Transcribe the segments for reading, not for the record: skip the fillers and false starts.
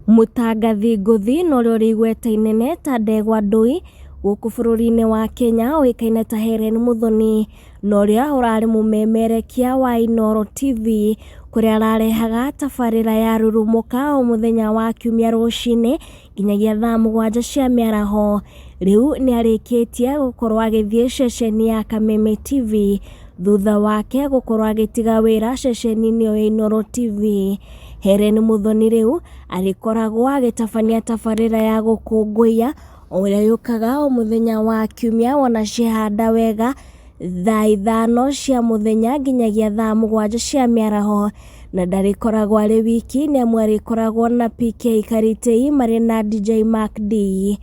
Mũtangathi ngũthi na ũrĩa ũrĩ igweta inene ta Ndegwa Ndũi gũkũ bũrũri-inĩ wa Kenya ũĩkaine ta Hellen Muthoni na ũrĩa ũrarĩ mũmemerekia wa Inooro TV kũrĩa ararehaga tabarĩra ya Rurumũka o mũthenya wa kiumia rũcinĩ nginyagia thaa 7 cia mĩaraho. Rĩu nĩ arĩkĩtie gũkorwo agĩthiĩ ceceni ya Kameme TV thutha wake gũkorwo agĩtiga wĩra ceceni-inĩ ĩyo ya Inooro TV. Hellen Muthoni rĩu arĩkoragwo agĩtabania tabarĩra ya gũkũngũiya o ĩrĩa yũkaga o mũthenya wa kiumia wona ciehanda wega thaa 5 cia mũthenya nginyagia thaa 7 cia mĩaraho, na ndarĩkoragwo arĩ wiki nĩamu arĩkoragwo na PK Karitei marĩ na DJ Mark D.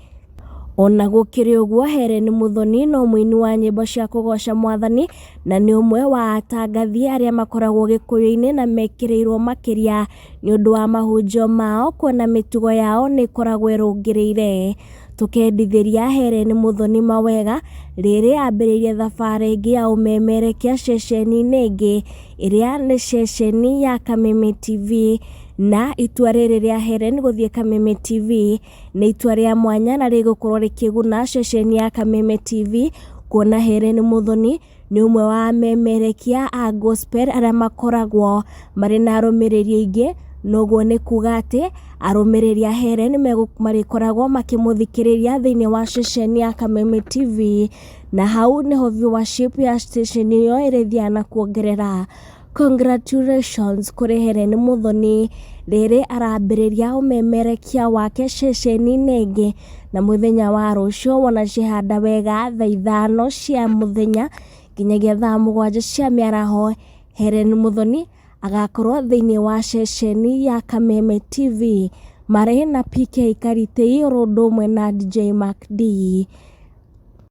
Ona gũkĩrĩ ũguo, Hellen Muthoni no mũini wa nyĩmbo cia kũgoca mwathani na nĩ ũmwe wa atangathi arĩa makoragwo gĩkũyũ-inĩ na mekĩrĩirwo makĩria nĩ ũndũ wa mahunjio mao kuona mĩtugo yao nĩ ĩkoragwo ĩrũngĩrĩire. Tũkendithĩria Hellen Muthoni mawega rĩrĩ ambĩrĩirie thabarĩ ĩngĩ ya ũmemerekia ceceni-inĩ ĩngĩ ĩrĩa nĩ ceceni ya Kameme TV, na itua rĩrĩ rĩa Hellen gũthiĩ Kameme TV nĩ itua rĩa mwanya na rĩgũkorwo rĩkĩguna ceceni ya Kameme TV kuona Hellen Muthoni nĩ ũmwe wa amemerekia a gospel arĩa makoragwo marĩ na arũmĩrĩri aingĩ, na ũguo nĩ kuga atĩ arũmĩrĩri a Hellen marĩkoragwo makĩmũthikĩrĩria thĩinĩ wa ceceni ya Kameme TV, na hau nĩho viewership ya station ĩyo ĩrĩthiaga na kuongerera. Congratulations kũrĩ Hellen Muthoni rĩrĩ arambĩrĩria ũmemerekia wake ceceni-inĩ ĩngĩ, na mũthenya wa rũciũ wona ciehanda wega thaa 5 cia mũthenya nginyagia thaa 7 cia mĩaraho, Hellen Muthoni agakorwo thĩinĩ wa ceceni ya Kameme TV marĩ na PK Karitei oro ũndũ ũmwe na DJ Mark D.